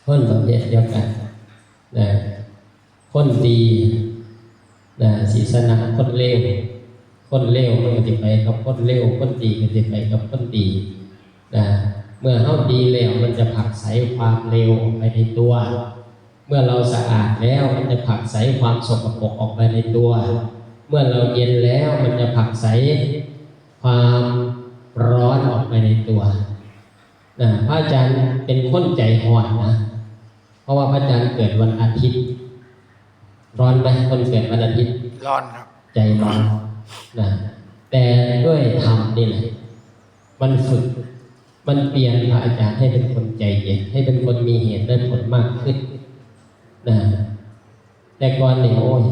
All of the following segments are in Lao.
ຄົນປະເພດດຽວກັນນະ ຄົນດີນະ ຊິຊະນະຄົນເລວ, ຄົນເລວມັນກໍຊິໄປກັບຄົນເລວ, ຄົນດີກໍຊິໄປກັບຄົນດີນະ. ເມື່ອເຮົາດີແລ້ວ ມັນຈະຜັກໄສຄວາມເລວອອກໄປໃນຕົວ. ເມື່ອເຮົາສະອາດແລ້ວ ມັນຈະຜັກໄສຄວາມສົກກະປົກອອກໄປໃນຕົວ. ເມື່ອເຮົາເຢັນແລ້ວ ມັນຈະຜັກໄສຄວາມຮ້ອນອອກໄປໃນຕົວນະ. ພະອາຈານເປັນຄົນໃຈຮ້ອນນະ ເພາະວ່າພະອາຈານເກີດວັນອາທິດ. ຮ້ອນໄໝ ຄົນເກີດວັນອາທິດ? ຮ້ອນຄັບ ໃຈຮ້ອນນະ. ແຕ່ດ້ວຍທຳນີ້ແຫຼະ ມັນຝຶກ ມັນປ່ຽນພະອາຈານໃຫ້ເປັນຄົນໃຈເຢັນ, ໃຫ້ເປັນຄົນມີເຫດແລະຜົນມາກຂຶ້ນນະ. ແຕ່ກ່ອນນີ້ ໂອ້ຍ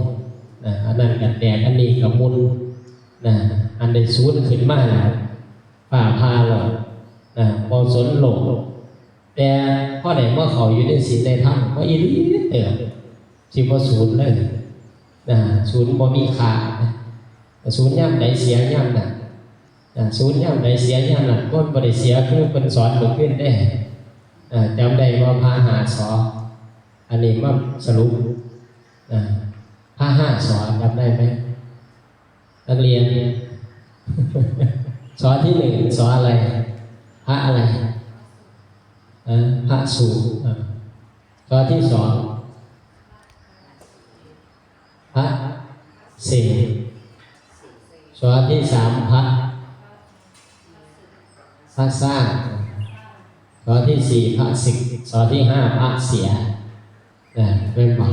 ນະ ອັນນັ້ນກໍແຕກ ອັນນີ້ກໍໝຸ່ນນະ, ອັນໃດສູນຂຶ້ນມາແລ້ວ ຟ້າຜ່າໂລດນະ, ບໍ່ສົນໂລກ. ແຕ່ພໍໄດ້ມາເຂົ້າຢູ່ໃນສິນໃນທຳ ກໍອີ່ຫຼີເຕີບ ຊິບໍ່ສູນເລີຍນະ, ສູນບໍ່ມີຄ່ານະ. ສູນຍາມໃດເສຍຍາມນັ້ນນະ, ສູນຍາມໃດເສຍຍາມນັ້ນ. ຄົນບໍ່ໄດ້ເສຍ ຄືເພິ່ນສອນມື້ຄືນເດ້. ອາ ຈຳໄດ້ບໍ່ ພະຫ້າ ສ ອັນນີ້ມາສະຫຼຸບ ອາ ພະຫ້າ ສ ຈຳໄດ້ໄໝ ນັກຮຽນ? ສ ທີໜຶ່ງ ສ ອະໄລ? ພະອະໄລ? ເອີ ພະສູງ. ເອີ ສ ທີສອງ ພະເສກ. ສ ທີສາມ ພະ ພະສ້າງ. ສ ທີສີ່ ພະສິກ. ສ ທີຫ້າ ພະເສຍ. ນະ ແມ່ນບໍ່?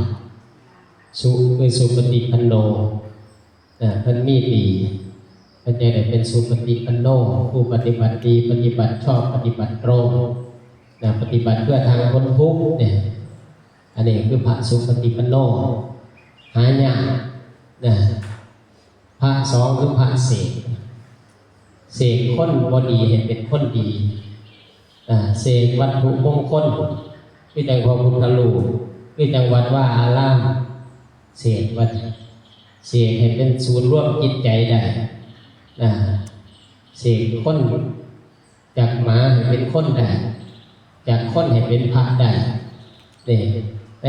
ສຸ ຄືສຸປະຕິປັນໂນນະ, ເພິ່ນມີດີ ເພິ່ນຈັ່ງໄດ້ເປັນສຸປະຕິປັນໂນ, ຜູ້ປະຕິບັດດີ ປະຕິບັດຊອບ ປະຕິບັດຕົງນະ, ປະຕິບັດເພື່ອທາງພົ້ນທຸກເດ້. ອັນນີ້ຄືພະສຸປະຕິປັນໂນ ຫາຍາກນະ. ພະສອງ ຄືພະເສກ, ເສກຄົນບໍ່ດີໃຫ້ເປັນຄົນດີ. ອາ ເສກວັດຖຸມົງຄົນ ຄືຈັ່ງພະພຸດທະຮູບ, ຄືຈັ່ງວັດວາອາຣາມ, ເສກວັດ ເສກໃຫ້ເປັນສູນລວມຈິດໃຈໄດ້. ອາ ເສກຄົນ ຈາກໝາໃຫ້ເປັນຄົນໄດ້, ຈາກຄົນໃຫ້ເປັນພະໄດ້ເດ້.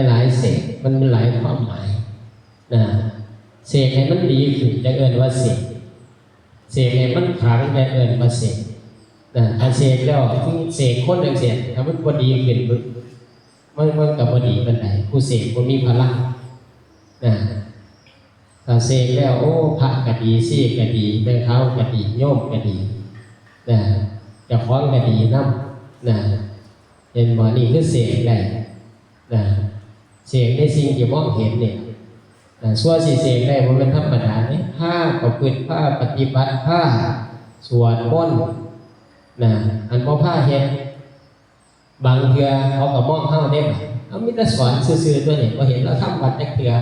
ຫຼາຍໆເສກ ມັນມີຫຼາຍຄວາມໝາຍນະ. ເສກໃຫ້ມັນດີຂຶ້ນ ຈັ່ງເອີ້ນວ່າເສກ. ເສກໃຫ້ມັນຂລັງ ຈັ່ງເອີ້ນວ່າເສກນະ. ຖ້າເສກແລ້ວ ເສກຄົນຈັ່ງຊີ້ ຖ້າມັນບໍ່ດີຂຶ້ນ ມັນ ມັນກໍບໍ່ດີປານໃດ, ຜູ້ເສກບໍ່ມີພະລັງນະ. ຖ້າເສກແລ້ວ ໂອ້ ພະກໍດີ, ຊີກໍດີ, ແມ່ຂາວກໍດີ, ໂຍມກໍດີນະ, ເຈົ້າຂອງກໍດີນຳນະ. ເຫັນບໍ່? ນີ້ຄືເສກໄດ້ນະ, ເສກໃນສິ່ງທີ່ມອງເຫັນນີ້ນະ. ຊົ່ວຊິເສກໄດ້ບໍ່ແມ່ນທຳມະດາເດ້, ພາປະພຶດ, ພາປະຕິບັດ, ພາສວດມົນນະ, ອັນບໍ່ພາເຮັດ ບາງເທື່ອເຂົາກໍມອງເຮົາເດ້, ເຮົາມີແຕ່ສອນຊື່ໆຕົວນີ້, ບໍ່ເຫັນລາວທຳວັດຈັກເທື່ອ,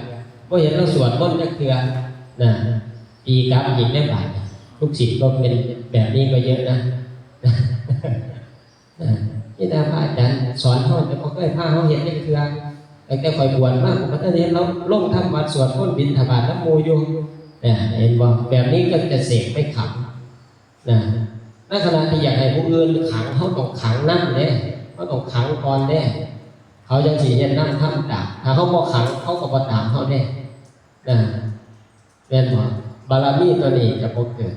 ບໍ່ເຫັນລາວສວດມົນຈັກເທື່ອນະ. ຕີກັບອີກໃນບາດນີ້, ລູກສິດກໍເປັນແບບນີ້ກໍເຍອະນະ. ນະ, ມີແຕ່ພະອາຈານສອນເຮົາ ແຕ່ບໍ່ເຄີຍພາເຮົາເຮັດຈັກເທື່ອ. ຕັ້ງແຕ່ຂ້ອຍບວດມາ ຂ້ອຍບໍ່ທັນເຫັນລາວລົງທຳວັດສວດມົນບິນທະບາດນຳໝູ່ຢູ່. ນະ, ເຫັນບໍ່? ແບບນີ້ກໍຈະເສກໄປຂັງ. ນະ, ໃນຂະນະທີ່ຢາກໃຫ້ຜູ້ອື່ນຂັງ, ເຮົາຕ້ອງຂັງນຳເດ້, ເຮົາຕ້ອງຂັງກ່ອນເດ້, ເຂົາຈັ່ງຊິເຮັດນຳທຳຕາມ. ຖ້າເຮົາບໍ່ຂັງ, ເຂົາກໍບໍ່ຕາມເຮົາເດ້. ນະ, ແມ່ນບໍ່? ບາລະມີຕົວນີ້ຈະບໍ່ເກີດ.